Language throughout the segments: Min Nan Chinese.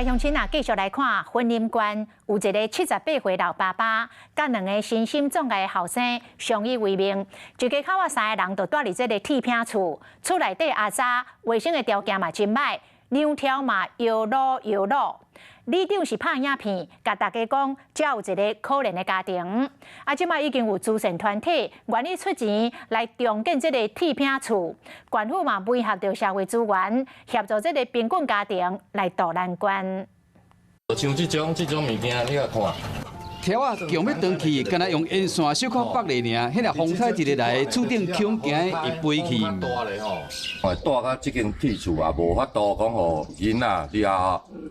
來鄉親啊，繼續來看雲林縣有一个78歲老爸爸，佮兩个身心障礙的後生相依為命，一家口仔三个人就蹛佇這个鐵皮厝，厝內底阿雜，衛生的條件嘛真䆀，兩條嘛搖滷搖滷。里長是拍影片，共大家講，遮有一个可憐的家庭。啊，這擺已經有慈善團體願意出錢來重建這个鐵皮厝，縣府嘛媒合著社會資源，協助這个貧困家庭來渡難關。像這種物件，你來看。柱仔強欲斷去，干焦用煙線小可縛咧爾，彼个風颱一个來，厝頂恐驚會飛去。大咧吼，蹛到這間鐵厝也無法度講予囡仔掠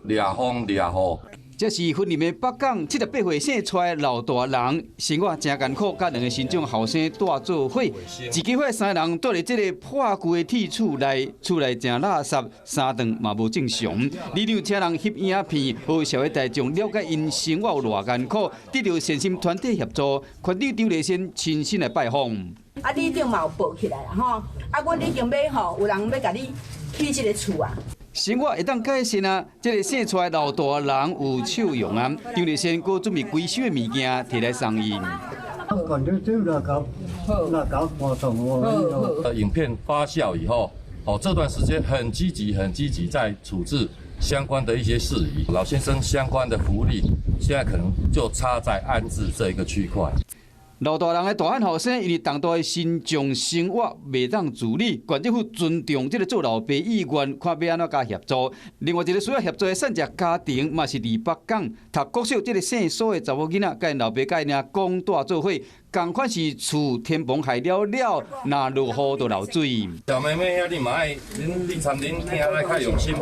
掠風掠雨。這是雲林的北港，78歲姓蔡的老大人，生活誠艱苦，佮兩个身障後生蹛做伙，一家伙三人蹛佇這个破舊的鐵厝內，厝內誠垃圾，三頓嘛無正常。里長請人翕影片，予社會大眾了解𪜶生活有偌艱苦，得著善心團體協助，縣長張麗善親身來拜訪。啊，里長嘛有報起來啦吼，啊，阮已經欲吼，有人欲共你起這个厝啊。生活會當改善啊！這个姓蔡的老大人有笑容啊！張麗善閣準備幾箱的物件提來送𪜶。那搞活動哦。影片發酵以後，哦，這段時間很積極、很積極在處置相關的一些事宜。老先生相關的福利，現在可能就差在安置這一個區塊。老大人的大漢後生，因為重度的身障生活袂當自理，縣政府尊重這个做老爸意願，看欲按怎共協助。另外一个需要協助的散疾家庭，嘛是佇北港讀國小這个姓蘇的查某囡仔，佮𪜶老爸佮𪜶阿公蹛做伙，仝款是厝天棚害了了，若落雨就漏水。小妹妹遐，你嘛愛，恁你參恁囝來較用心起。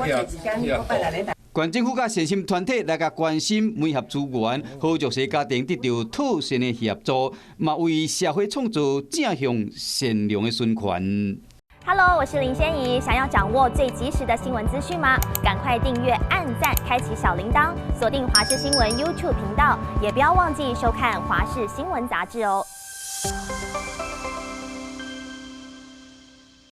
縣政府佮善心團體來共關心，媒合資源，予弱勢家庭得著妥善的協助，嘛為社會創造正向善良的循環。 Hello，我是林仙怡，想要掌握最及時的新聞資訊嗎？趕快訂閱、按讚、開啟小鈴鐺，鎖定華視新聞 YouTube 頻道，也不要忘記收看華視新聞雜誌哦。